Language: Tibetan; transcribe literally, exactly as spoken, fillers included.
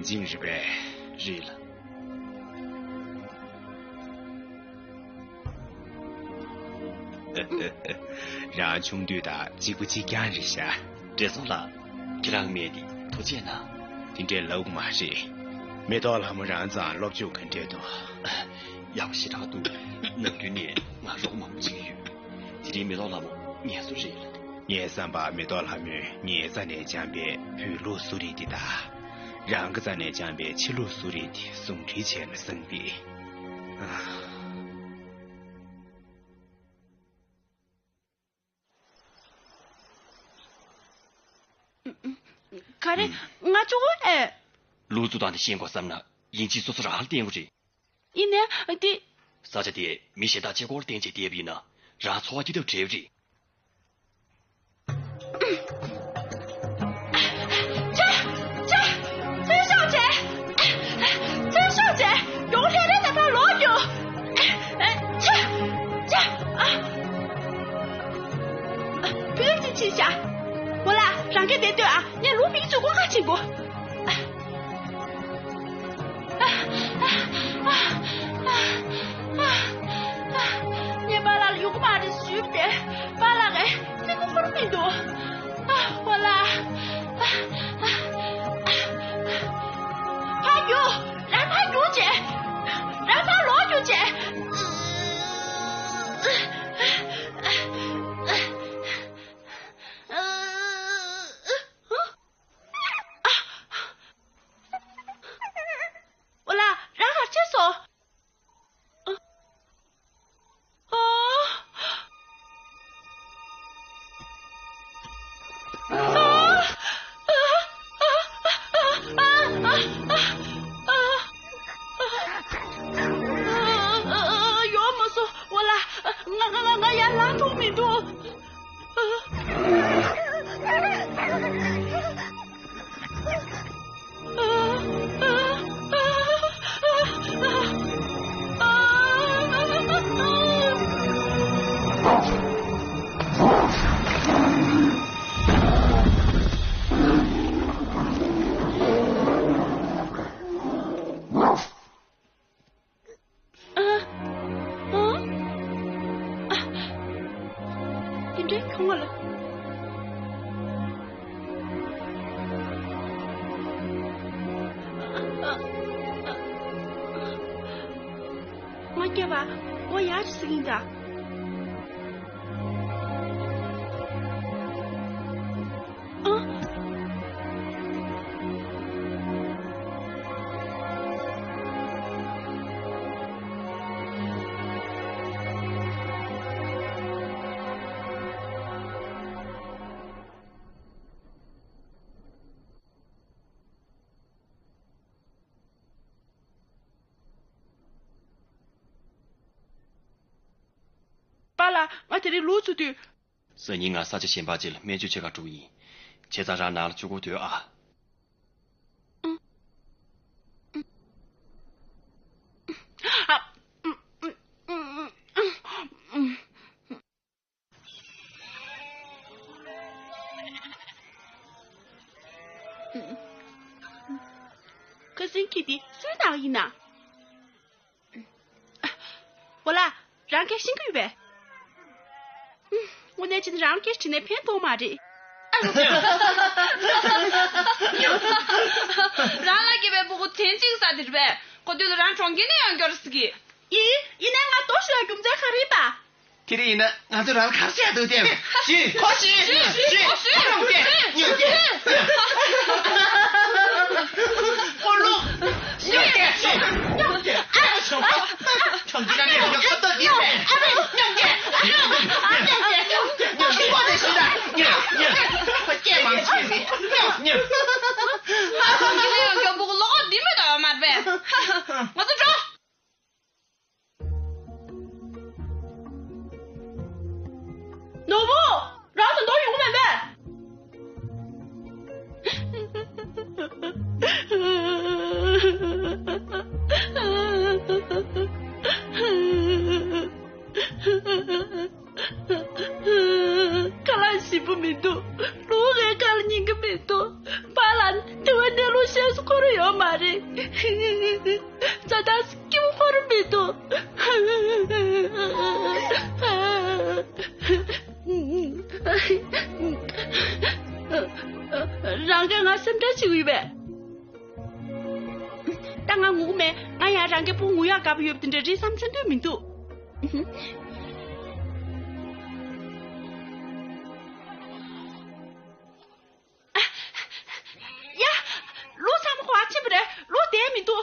ཅིང་རེད་པས། རེད་ལ། རང་ཆུང་དུས་དང་གཅིག་པ་གཅིག་རྐྱང་རེད་ཤག་བགྲེས་སོང་ལགས། ཁྱེད་རང་མེད་དེ་ཐུགས་རྗེ་གནང་། དེ་འདྲས་ལབ་དགོས་མ་རེད། མེ་ཏོག་ལྷ་མོ་རང་ཚང་སློབ་སྦྱོང་ག་འདྲས་འདུག་ཡག་པོ་ཞེ་དྲག་འདུག་ནམ་རྒྱུན་ནས་ང་རོགས་མང་པོ་བྱེད་ཀྱི་ཡོད། དེ་རིང་མེ་ཏོག་ལྷ་མོ་ངལ་གསོ་རེད་ལ། ངའི་བསམ་པར་མེ་ཏོག་ལྷ་མོས་ངའི་རྩ་ནས་སྦྱངས་པའི་བོད་ལུགས་གསོ་རིག་འདི་དང་། རང་གི་རྩ་ནས་སྦྱངས་པའི་ཕྱི་ལུགས་གསོ་རིག་འདི་ཟུང་འབྲེལ་བྱས་ན་བསམ་གི། ཨ། ག་རེ། ང་གཅིག་པོ་ཨེ། ལུག་འཚོ་སྟངས་དེ་ཤེས་དགོས་བསམ་ན་ཡིན་གཅིག་སོ་སོ་རང་ལ་བརྟེན་དགོས་རེད། ཡིན་ནའི་དེ། ས་ཆ་དེ་མི་གཞན་དག་གཅིག་པོར་བརྟེན་བྱས་བསྡད་པ་ཡིན་ན་རང་འཚོ་བ་སྐྱིད་ཐབས་བྲལ་བ་རེད། ཅེ། ཅེ། ཚེ་ཤོག་ཅེ། ཚེ་ཤོག་ཅེ། ཡོང་ལྷས་རེ་ད་ཕར་ལོག་རྒྱུ། ཅེ། ཅེ། ཨ། བུ་ཅི་ཕྱིན་ཤག་འོ་ལ་རང་གིས་བསྡད་སྡོད་ཨ། ངས་ལུག་མིག་ཚུར་སྐོར་ཁ་ཕྱིན་དགོས། ངས་པཱ་ལགས་ལ་ཡོང་གི་མ་རེད་ཞུས་ཏེ། པཱ་ལགས་ཀྱིས་བརྩི་བཀུར་ཁུར་མི་འདུག་ཨ། འོ་ལ། ཕར་རྒྱུགས། རང་ཕར་རྒྱུགས་བྱས། རང་ཕར་ལོག་རྒྱུགས་བྱས། འོ་ལ། རང་ག་རེ་བྱས་སོང་། ཡོང་མ་སོང་། འོ་ལ། ང་ང་ང་ང་ཡར་ལངས་ཐུབ་མི་འདུག་ཨ། ཨ། ཨ། དེ་འདྲའི་ཁོང་ལ། ང་སྐྱེ་བ་འོ་ཡག་ཅིག་ཟེར་གྱིན་གདའ། ཨ། པཱ་ལགས། ང་དེ་རིང་ལུག་འཚོ་དུས། སང་ཉིན་ང་ས་ཆ་གཞན་པ་ཅིག་ལ་སྨན་བཅོས་བྱེད་གར་འགྲོ་གི་ཡིན། བྱས་ཙང་རང་ནང་ལ་གཅིག་པོ་སྡོད་ཨ། ཁ་སང་ཁྱི་དེ་སུའི་ནང་ཡིན་ན། འོ་ལ། རང་སྐད་ཤེས་ཀྱི་ཡོད་པས། དངོས་གནས་བྱས་ན་རང་ལ་སྐད་དྲིས་ནས་ཕན་ཐོགས་མ་རེད། རང་ལ་སྐྱེས་པའི་སྤུ་གུ་དོན་གཅིག་ས་དེ་རེད་པས། གོ་ཐོས་ལ་རང་གྲོང་ཁྱེར་ནས་ཡང་འགྱོ་རེ་ཟེར་གི། ཡིན། ཡིན་ནའི་ང་ལྟོགས་ཤི་ཡ་རྒྱུ་མཚན་ག་རེ་ཡིན་པ། དེ་རིང་ཡིན་ན་ང་ཚོ་རང་ལ་ག་རེ་བྱས་འདུག་སྟེ། ཤི། ཁོ་ཤི། ཤི། ཤི། ཤི། ཁོ་ལོག་སྟེ། ཉོ་སྟེ། ཉོ་སྟེ། ཤི། ཉོ་སྟེ། ཨ། ཁྱོད་ཀྱི་རང་གི་ཡོད་ཁ་ཏོ་འདི་རེད། ཉོ་སྟེ། ཉོ་སྟེ། ཉོ་སྟེ། ཁོ་དེ་ཤི་ད། ཉོ། ཉོ། ཁོ་སྐད་མང་ཆེ་ཟིག་ཉོ། ཉོ། ཁྱོད་ཀྱི་ཡོད་མགྱོགས་པོ་ལོག་འདི་མི་ལྟ་བ་མ་རེད་པས། ང་ཚོ་འགྲོ། ནོར་བུ། རང་ཚོ་འདོར་ཡོང་མེད་པས། རྩ་དང་སྐྱིད་པོ་ཁོ་རང་མི་འདུག་རང་གིས་ང་སེམས་ཁྲལ་བྱེད་ཀྱི་ཡོད་པས། ད་ང་ངུ་གི་མེད། ང་ཡང་རང་གི་བུ་ངུ་ཡག་དགའ་པོ་ཡོད་པ་དེ་འདྲ་རེད་བསམ་ཚུལ་འདོད་མི་འདུག་ཡ། ལོ་ཚང་མ་ག་པར་ཕྱིན་པ་རེད། ལོ་བསྡད་མི་འདུག